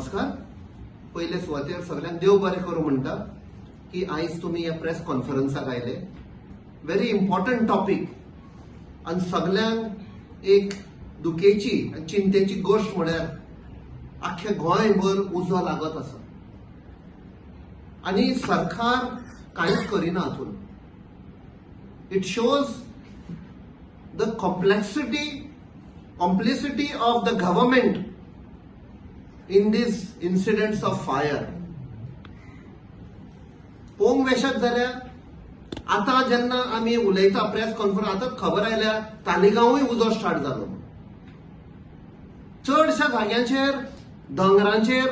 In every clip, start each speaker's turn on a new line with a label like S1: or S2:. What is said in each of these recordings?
S1: नमस्कार. पयले सुवातेर सगल्यांक देव बरें करूं म्हणटा की आयज तुमी ह्या प्रेस कॉन्फरन्साक आयले. व्हेरी इम्पॉर्टंट टॉपीक आनी सगल्यांक एक दुखेची आनी चिंतेची गोश्ट म्हळ्यार आख्खे गोंयभर उजो लागत आसा आनी सरकार कांयच करिना हातूंत. It shows the complicity of the government in these incidents of fire. पळोवंक वेशात जाल्यार आतां जेन्ना आमी उलयता प्रेस कॉन्फरन्स, आतां खबर आयल्या तालिगांवूय उजो स्टार्ट जालो. चडश्या जाग्यांचेर दोंगरांचेर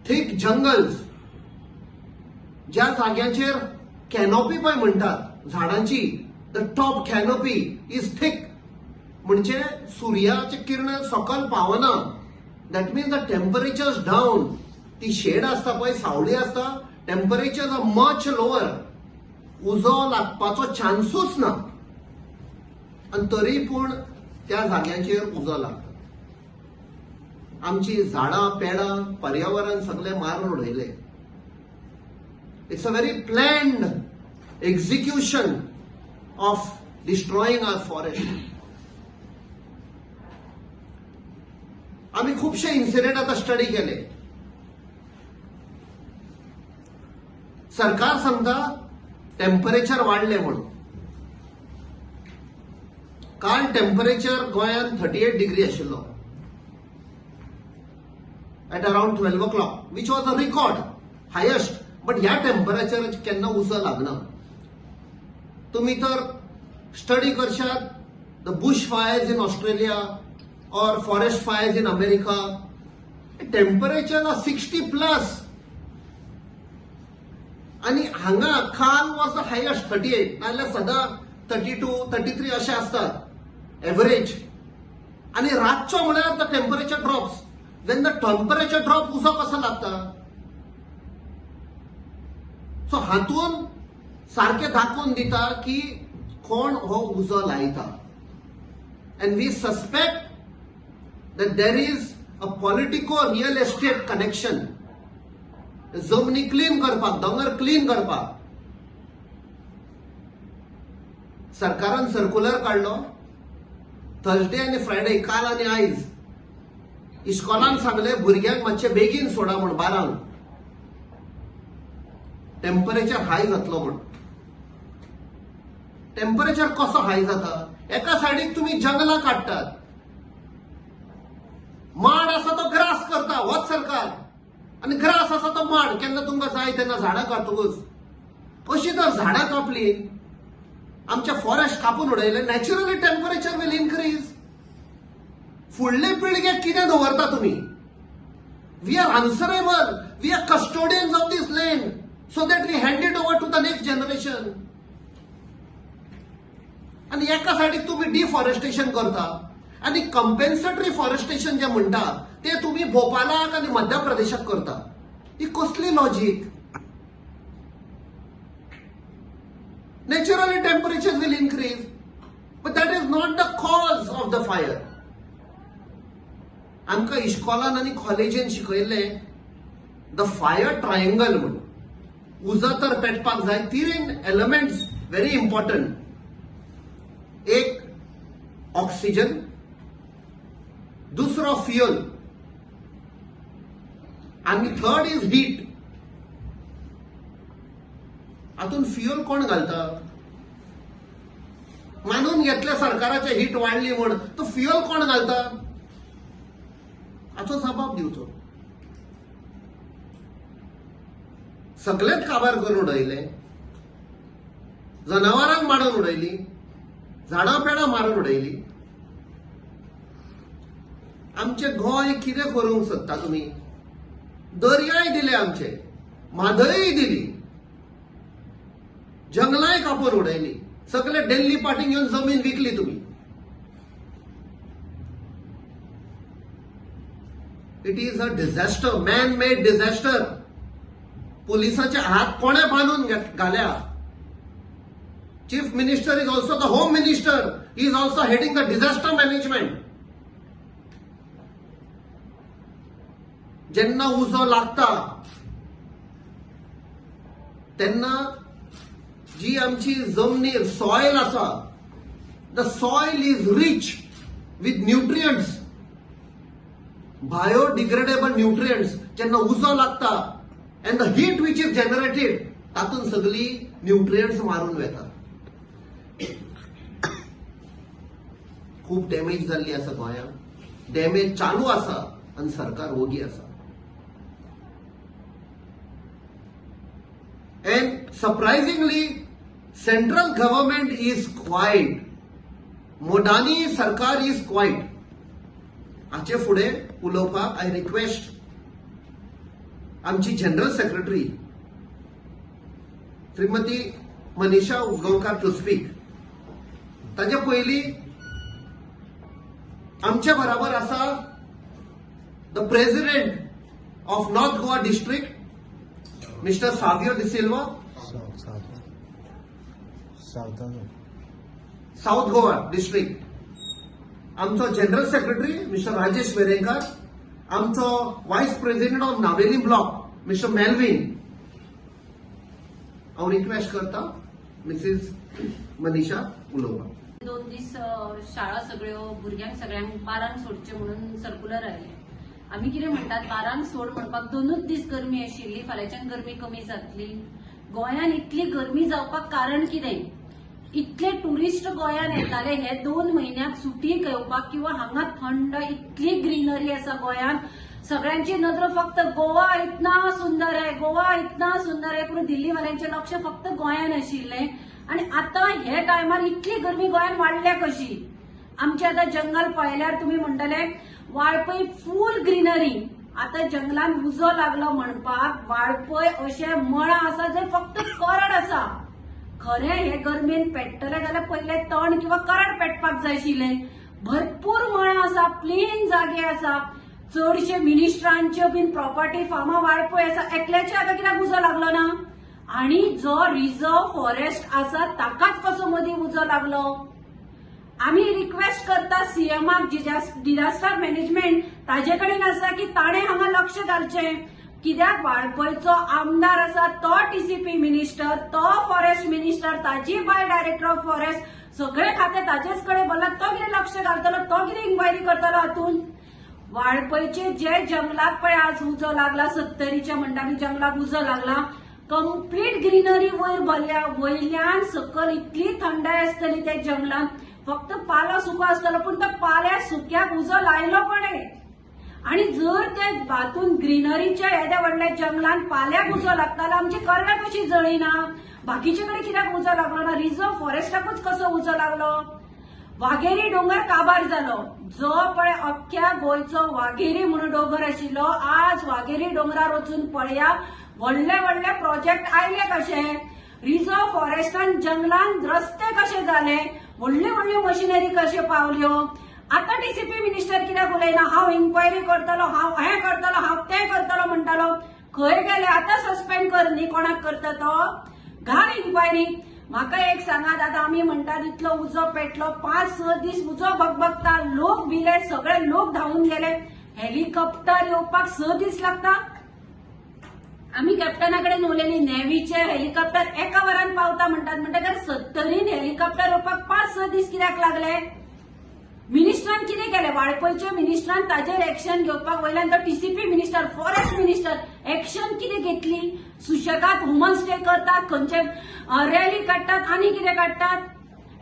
S1: थीक जंगल्स, ज्या जाग्यांचेर कॅनोपी पळय म्हणटात झाडांची, the top canopy is thick, म्हणजे सुर्याचे किरण सकल पावना. That means the temperature down. ती शेड आसता पळय, सावळी आसता, टेम्परेचर are much lower, उजो लागपाचो चान्सूच ना. आनी तरी पूण त्या जाग्यांचेर उजो लागता. आमची झाडां पेडां पर्यावरण सगळें मारून उडयलें. It's a very planned execution of destroying our forest. आमी खुबशे इन्सिडेंट आतां स्टडी केले. सरकार सांगता टेम्परेचर वाडलें म्हणून. काल टेम्परेचर गोंयांत 38 डिग्री आशिल्लो at around 12 o'clock, which was a record highest. But ह्या टेम्परेचराचेर केन्ना उजो लागना. तुमी तर स्टडी करशात the bush fires in Australia or forest fires in America, temperature are 60 plus. आनी हांगा काल वॉज the highest 38, नाजाल्यार सदां 32 33 अशें आसतात एवरेज. आनी रातचो म्हळ्यार the temperature drops. When the temperature drop उजो कसो लागता. सो हातून सारकें दाखोवन दिता की कोण हो उजो लायता. And we suspect that there is a politico real estate connection. जमनी क्लीन करपाक, दोंगर क्लीन करपाक सरकारान सर्कुलर काडलो. थर्सडे आनी फ्रायडे, काल आनी आयज इस्कॉलान सांगले भुरग्यांक मातशें बेगीन सोडा म्हूण, 12 टेम्परेचर हाय जातलो म्हूण. टेम्परेचर कसो हाय जाता? एका सायडीक तुमी जंगलां काडटात, माड आसा तो ग्रास करता होच सरकार, आनी ग्रास आसा तो माड. केन्ना तुमकां जाय तेन्ना झाडां काडटकूच अशी जर झाडां कापली, आमचे फॉरेस्ट कापून उडयले, नॅचरली टेम्परेचर will increase. फुडले पिळगेक कितें दवरता तुमी? We are answerable, we are custodians of this land, so that we hand it over to the next generation. आनी एका सायडीक तुमी डिफॉरेस्टेशन करता आनी कंपेन्सेटरी फॉरेस्टेशन जे म्हणटा ते तुमी भोपालाक आनी मध्य प्रदेशाक करता. ही कसली logic? Naturally temperature will increase, but that is not the cause of the fire. आमकां इश्कोलान आनी कॉलेजीन शिकयल्लें the fire triangle म्हणून. उजो तर पेटपाक जाय, तीन एलिमेंट्स व्हेरी इम्पॉर्टंट. एक ऑक्सिजन, दुसरो फ्युअल आनी थर्ड is heat. हातून फ्युअल कोण घालता? मानून घेतल्या सरकाराचे हीट वाडली म्हूण, तो फ्युअल कोण घालता हाचो जबाब दिवचो. सगळेच काबार करून उडयले, जनावरांक मारून उडयली, झाडां पेडां मारून उडयली. आमचे गोंय कितें करूंक सोदता तुमी? दर्याय दिले आमचे, म्हादय दिली, जंगलांय कापून उडयली, सगळे दिल्ली पाटींग घेवन जमीन विकली तुमी. It is a disaster, man made disaster. पोलिसाचे हात कोणे बांदून घाल्या? Chief minister is also the home minister, he is also heading the disaster management. जेन्ना उजो लागता तेन्ना जी आमची जमनीर सॉयल आसा, the soil is rich with nutrients, biodegradable nutrients. जेन्ना उजो लागता and the heat which is generated, तातूंत सगळी न्युट्रियंट्स मारून वेता. खूब डॅमेज जाल्ली आसा गोंयांत, डॅमेज चालू आसा आनी सरकार वोगी आसा. And surprisingly central government is quiet, Modani सरकार is quiet. हाचे फुडें उलोवपाक I request आमची general secretary Shrimati Manisha Usgaonkar to speak. ताजे पयलीं आमच्या बराबर आसा the president of North Goa district mister Savio D'Silva. South Goa district आमचो general secretary mister Rajesh Verenkar, आमचो vice president of Navelim block mister Melvin. हांव request करता मिसीस मनीषा उलोवपाक.
S2: 2 दीस शाळा सगळ्यो भुरग्यांक सगळ्यांक 12 सोडचे म्हणून सर्कुलर आयले. आमी कितें म्हणटात, 12 सोड म्हणपाक 2 दीस गरमी आशिल्ली, फाल्यांच्यान गरमी कमी जातली. गोंयान इतली गरमी जावपाक कारण कितें? इतले टुरिस्ट गोंयान येताले हे 2 म्हयन्याक सुटी घेवपाक किंवा हांगा थंड इतली ग्रीनरी आसा गोंयान, सगळ्यांची नदर फक्त गोवा इतना सुंदर आहे, गोवा इतना सुंदर आहे, पूण दिल्लीवाल्यांचें लक्ष फक्त गोंयान आशिल्लें. आनी आतां हे टायमार इतली गरमी गोंयान वाडल्या कशी? आमचे आतां जंगल पळयल्यार तुमी म्हणटले वाळपय फूल ग्रीनरी. आतां जंगलान उजो लागलो म्हणपाक वाळपय अशें मळां आसा जंय फक्त करड आसा. खरें हे गरमेन पेट्टले जाल्यार पयले तण किंवा करड पेटपाक जाय आशिल्लें. भरपूर मळां आसा, प्लेन जागे आसा, चडशे मिनिस्ट्रांच्यो बीन प्रॉपर्टी फार्मां वाळपय आसा. एकल्याच्या आतां कित्याक उजो लागलो ना? आनी जो रिजर्व फॉरेस्ट आसा ताकाच कसो मदीं उजो लागलो? आमी रिक्वेस्ट करता सीएमाक, डिजास्टर मॅनेजमेंट ताजे कडेन आसा की ताणें हांगा लक्ष घालचें. कित्याक वाळपयचो आमदार आसा तो टीसीपी मिनिस्टर, तो फॉरेस्ट मिनिस्टर, ताजी बायल डायरेक्टर ऑफ फॉरेस्ट, सगळे खाते ताजेच कडेन भरला. तो कितें लक्ष घालतलो, तो कितें इन्क्वायरी करतलो हातूंत? वाळपयचे जे जंगलाक पळय आज उजो लागला, 70च्या म्हणटा आमी जंगलाक उजो लागला, कंप्लीट ग्रीनरी वयर भरल्या, वयल्यान सकयल इतली थंडाय आसतली त्या जंगलान, फक्त पालो सुको आसतलो, पूण त्या पाल्या सुक्याक उजो लायलो कोणें? आनी जर ते बातून ग्रीनरीच्या येद्या व्हडल्या जंगलान पाल्याक उजो लागतालो, आमची करडां कशी जळिना? बाकीचे कडेन कित्याक उजो लागलो ना? रिजर्व फॉरेस्टाकूच कसो उजो लागलो? वाघेरी डोंगर काबार जालो, जो पळय अख्ख्या गोंयचो वाघेरी म्हणून डोंगर आशिल्लो, आज वाघेरी डोंगरार वचून पळया व्हडले व्हडले प्रोजेक्ट आयले कशे, रिजर्व फॉरेस्टान जंगलान रस्ते कशे जाले, व्हडल्यो व्हडल्यो मशिनरी कश्यो पावल्यो. आतां टीसीपी मिनिस्टर कित्याक उलयना? हांव इन्क्वायरी करतलो, हांव हें करतलो, हांव तें करतलो म्हणटालो, खंय गेले? आतां सस्पेंड कर न्ही, कोणाक करता तो? घाल इन्क्वायरी. म्हाका एक सांगात, आतां आमी म्हणटात इतलो उजो पेटलो, 5-6 दीस उजो भगभगता, लोक भिले, सगळे लोक धांवून गेले, हेलिकॉप्टर येवपाक 6 दीस लागता. आमी कॅप्टना कडेन उलयली, नेव्हीचे हेलिकॉप्टर 1 वरान पावता म्हणटात, म्हणटकर 70 हेलिकॉप्टर येवपाक 5-6 दीस कित्याक लागले? मिनिस्टरान कितें केलें? वाळपयच्या मिनिस्टरान ताजेर एक्शन घेवपाक वयल्यान तो TCP minister, forest minister, action कितें घेतली? सुशेगाद वुमन्स डे करतात, खंयचे रॅली काडटात आनी कितें काडटात.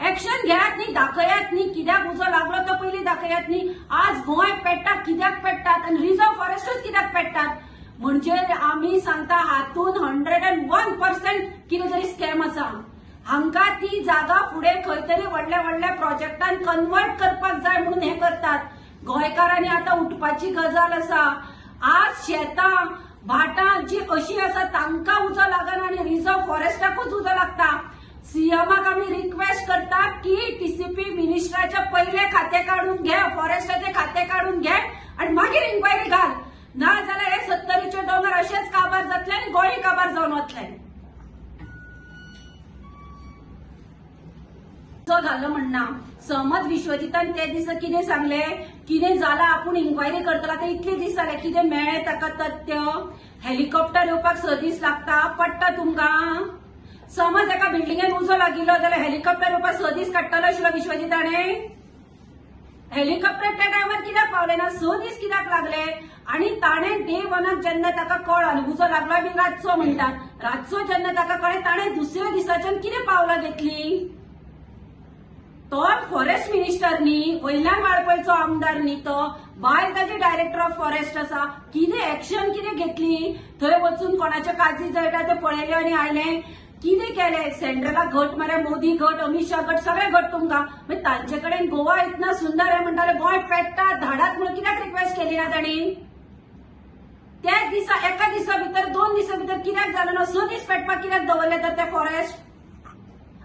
S2: एक्शन घेयात न्ही, दाखयात न्ही, कित्याक उजो लागलो तो पयलीं दाखयात न्ही. आज गोंय पेट्टा कित्याक पेट्टात आनी रिजर्व फॉरेस्टूच कित्याक पेट्टात? म्हणजे आमी सांगता हातून 101% कितें तरी स्कॅम आसा. हांकां ती जागा फुडें खंय तरी व्हडल्या व्हडल्या प्रोजेक्टान कन्वर्ट करपाक जाय म्हणून हें करतात. गोंयकारांनी आतां उठपाची गजाल आसा. आज शेतां भाटां जी अशी आसा तांकां उजो लागना आनी रिजर्व फॉरेस्टाकूच उजो लागता. सीएमाक आमी रिक्वेस्ट करता की टीसीपी मिनिस्टराचे पयले खातें काडून घे, फॉरेस्टाचे खातें काडून घे आनी मागीर इन्क्वायरी घाल. ना जाल्यार हे 70चे दोंगर अशेच काबार जातले आनी गोंय काबार जावन वतले. घालो म्हणना सहमत विश्वजितान ते दिसा कितें सांगले कितें जालां आपूण इन्क्वायरी करतलो. आतां इतले दीस जाले कितें मेळ्ळें ताका तथ्य? हेलिकॉप्टर येवपाक 6 दीस लागता, पडटा तुमकां? समज एका बिल्डिंगेन उजो लागिल्लो जाल्यार हेलिकॉप्टर येवपाक 6 दीस काडटलो आशिल्लो विश्वजीत राणे? हेलिकॉप्टर त्या टायमार कित्याक पावले ना? 6 दीस कित्याक लागले? आणि ताणें डे वनाक जेन्ना ताका कळ्ळो उजो लागलो बी रातचो म्हणटात, रातचो जेन्ना ताका कळ्ळें ताणें दुसऱ्या दिसाच्यान कितें पावलां घेतली? तो फॉरेस्ट मिनिस्टर न्ही, वयल्यान वाळपयचो आमदार न्ही, तो बायल ताजी डायरेक्टर ऑफ फॉरेस्ट आसा. कितें एक्शन कितें घेतली? थंय वचून कोणाचे काजी जळटा ते पळयले आनी आयले. कितें केलें? सेंट्रलाक घट मारल्या, मोदी घट, अमित शाह घट, सगळे घट तुमकां. मागीर तांचे कडेन गोवा इतना सुंदर आहे म्हणटाले, गोंय पेट्टा धाडात म्हणून कित्याक रिक्वेस्ट केली ना तांणी? त्याच दिसा एका दिसा भितर 2 दिसा भितर कित्याक जालें ना? 6 दीस पेटपाक कित्याक दवरले तर ते फॉरेस्ट?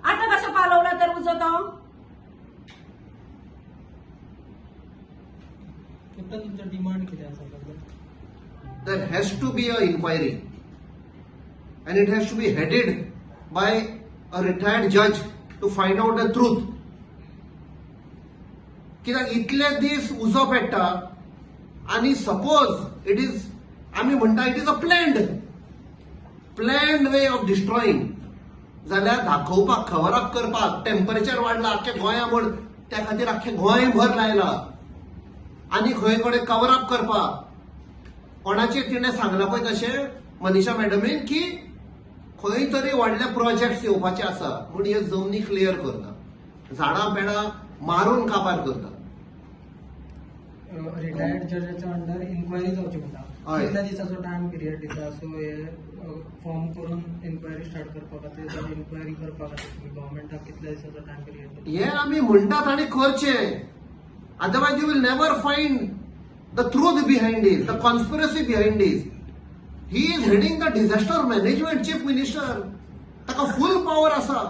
S2: आतां कसो पालवला तर उजो तो?
S3: तुमचो डिमांड कितें आसा?
S1: There has to be a inquiry and it has to be headed by a retired judge to find out the truth. कित्याक इतले दीस उजो पेट्टा आनी सपोज it is, आमी म्हणटा it is a planned way of destroying, जाल्यार दाखोवपाक, खबर अप करपाक, टेम्परेचर वाडला आख्या गोंया म्हण त्या खातीर आख्खे गोंयभर लायला आनी खंय कडेन कवर अप करपाक. कोणाचेर तिणें सांगलां पळय तशें मनीषा मॅडमीन की खंय तरी व्हडले प्रोजेक्ट्स येवपाचे आसा म्हूण हे जमनी क्लियर करता, झाडां पेडां मारून काबार करता.
S3: रिटायर्ड जजाच्या अंडर इन्क्वायरी जावची म्हणटा, कितल्या दिसाचो टायम पिरियड दिता? सो हे फॉर्म करून इन्क्वायरी स्टार्ट करपा खातीर जावं इन्क्वायरी करपा खातीर तुमी गव्हर्मेंटाक कितल्या दिसाचो टायम पिरियड दिता?
S1: हे आमी म्हणटात आनी करचें, otherwise you will never find the truth behind is, the conspiracy behind is. He is heading the disaster management, chief minister, ताका फूल पावर आसा.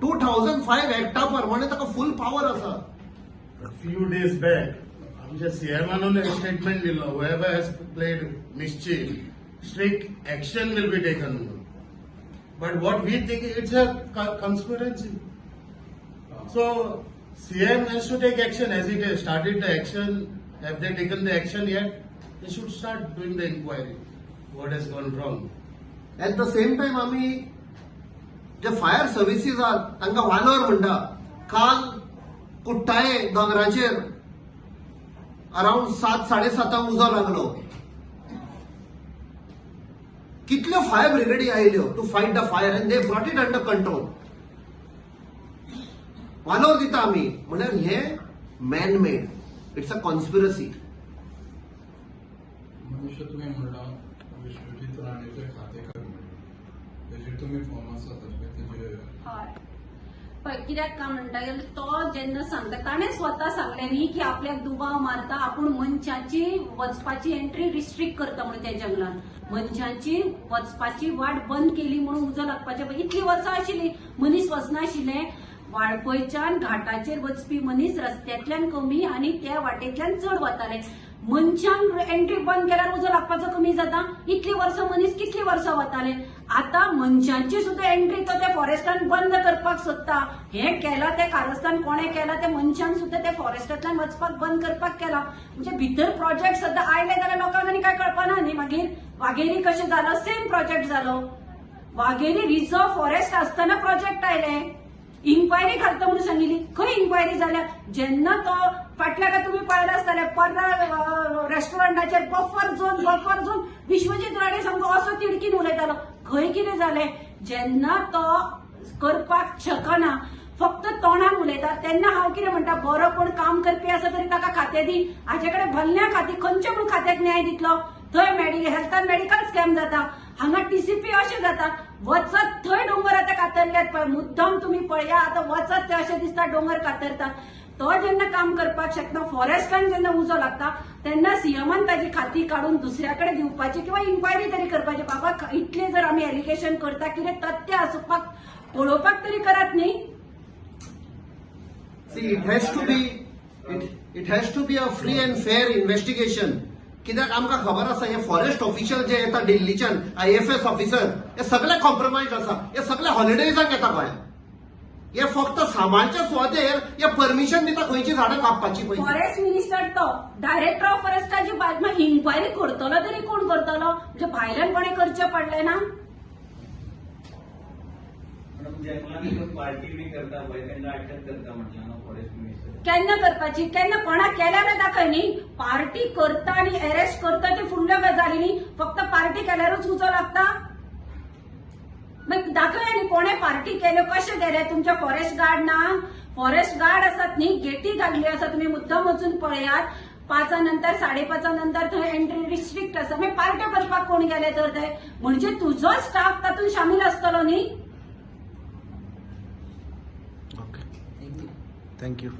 S1: 2005 एक्टा प्रमाणे ताका फूल पावर आसा.
S4: Few days back, आमच्या सीएमान एक स्टेटमेंट दिल्लो, whoever has played mischief, strict action will be taken. But what we think, it's a conspiracy. So CM has to take action. As it has started the action, have they taken the action yet? They should start doing the inquiry. What has gone wrong?
S1: At the same time आमी जे fire services आहात तांकां वालोर म्हणटा. काल कुट्टाये दोंगराचेर around 7-7:30 उजो लागलो. कितल्यो fire ब्रिगेडी आयल्यो to fight the fire and they brought it under control. वालोर दिता आमी, म्हणल्यार हे man made, it's a conspiracy.
S5: मनुष्य तुवें म्हणलां विश्वजीत राणेचें खातें कर म्हणून, तेजेर तुमी फॉर्म आसा तेजेर?
S2: हय, पळय कित्याक काय म्हणटा, तो जेन्ना सांगता ताणें स्वता सांगलें न्ही की आपल्याक दुबाव मारता, आपूण मनशाची वचपाची एंट्री रिस्ट्रिक्ट करता म्हणून, त्या जंगलान मनशांची वचपाची वाट बंद केली म्हणून उजो लागपाचे. इतली वर्सां आशिल्ली मनीस वचनाशिल्ले, वाळपयच्यान घाटाचेर वचपी मनीस रस्त्यांतल्यान कमी आनी त्या वाटेंतल्यान चड वताले. मनशांक एंट्री बंद केल्यार उजो लागपाचो कमी जाता. इतली वर्सां मनीस कितली वर्सां वताले, आतां मनशांची सुद्दां एंट्री तो त्या फॉरेस्टान बंद करपाक सोदता. हें केलां तें कारस्थान कोणें केलां, ते मनशान सुद्दां त्या फॉरेस्टांतल्यान वचपाक बंद करपाक केलां. म्हणजे भितर प्रोजेक्ट सद्दां आयले जाल्यार लोकांक आनी काय कळपाना न्ही. मागीर वाघेरी कशें जालो, सेम प्रोजेक्ट जालो. वाघेरी रिझर्व फॉरेस्ट आसतना प्रोजेक्ट आयले, इन्क्वायरी घालता म्हणून सांगिल्ली, खंय इन्क्वायरी जाल्या? जेन्ना तो फाटल्या काय तुमी पळयला आसतलें पर्रा रेस्टॉरंटाचेर buffer zone buffer zone Vishwajit Rane सामको असो तिडकीन उलयतालो. खंय कितें जालें? जेन्ना तो करपाक शकना, फक्त तोंडान उलयता, तेन्ना हांव कितें म्हणटा, बरो कोण काम करपी आसा तरी ताका खातें दी. हाजे कडेन भल्ल्या खातीं खंयच्या म्हूण खात्याक न्याय दितलो? थंय हेल्थान मेडिकल स्कॅम जाता, हांगा टीसीपी अशें जाता. वचत थंय दोंगर आतां कातरल्यात पळय, मुद्दम तुमी पळया आतां वचत थंय अशें दिसता दोंगर कातरता. तो जेन्ना काम करपाक शकना, फॉरेस्टान जेन्ना उजो लागता तेन्ना सीएमान ताजी खाती काडून दुसऱ्या कडेन दिवपाची किंवा इन्क्वायरी तरी करपाची. बाबा इतले जर आमी एलिगेशन करता, कितें तथ्य आसपाक पळोवपाक तरी करात न्ही.
S1: See, it has to be a free and fair investigation. कित्याक आमकां खबर आसा हे फॉरेस्ट ऑफिशियल जे येता दिल्लीच्यान, IFS officer, हे सगळे कॉम्प्रोमायज आसा, हे सगळे हॉलिडेजाक येता गोंयांत. हे फक्त सांबाळच्या सुवातेर हे परमिशन दिता खंयची झाडां कापपाची पळय.
S2: फॉरेस्ट मिनिस्टर तो डायरेक्टर ऑफ फॉरेस्टाची मागीर इन्क्वायरी करतलो तरी कोण करतलो? म्हणजे भायल्यान कोणें करचें पडलें ना?
S6: मॅडम, जंगलान पार्टी बी करता पळय, तेंका अटक करता म्हटलं न्हू फॉरेस्ट मिनिस्टर.
S2: केन्ना करपाची? केन्ना कोणाक केल्यार दाखय न्ही. पार्टी करता आनी अरेस्ट करता ती फुडल्यो गजाली न्ही. फक्त पार्टी केल्यारूच उजो लागता? मागीर दाखय न्ही कोणे पार्टी केल्यो, कशें केले. तुमच्या फॉरेस्ट गार्ड ना? फॉरेस्ट गार्ड आसात न्ही, गेटी घातली आसा. तुमी मुद्दम वचून पळयात, 5 नंतर, 5:30 नंतर थंय एंट्री रिस्ट्रिक्ट आसा. मागीर पार्ट्यो करपाक कोण गेले तर ते? म्हणजे तुजो स्टाफ तातूंत शामील आसतलो न्ही.
S1: Okay, thank you.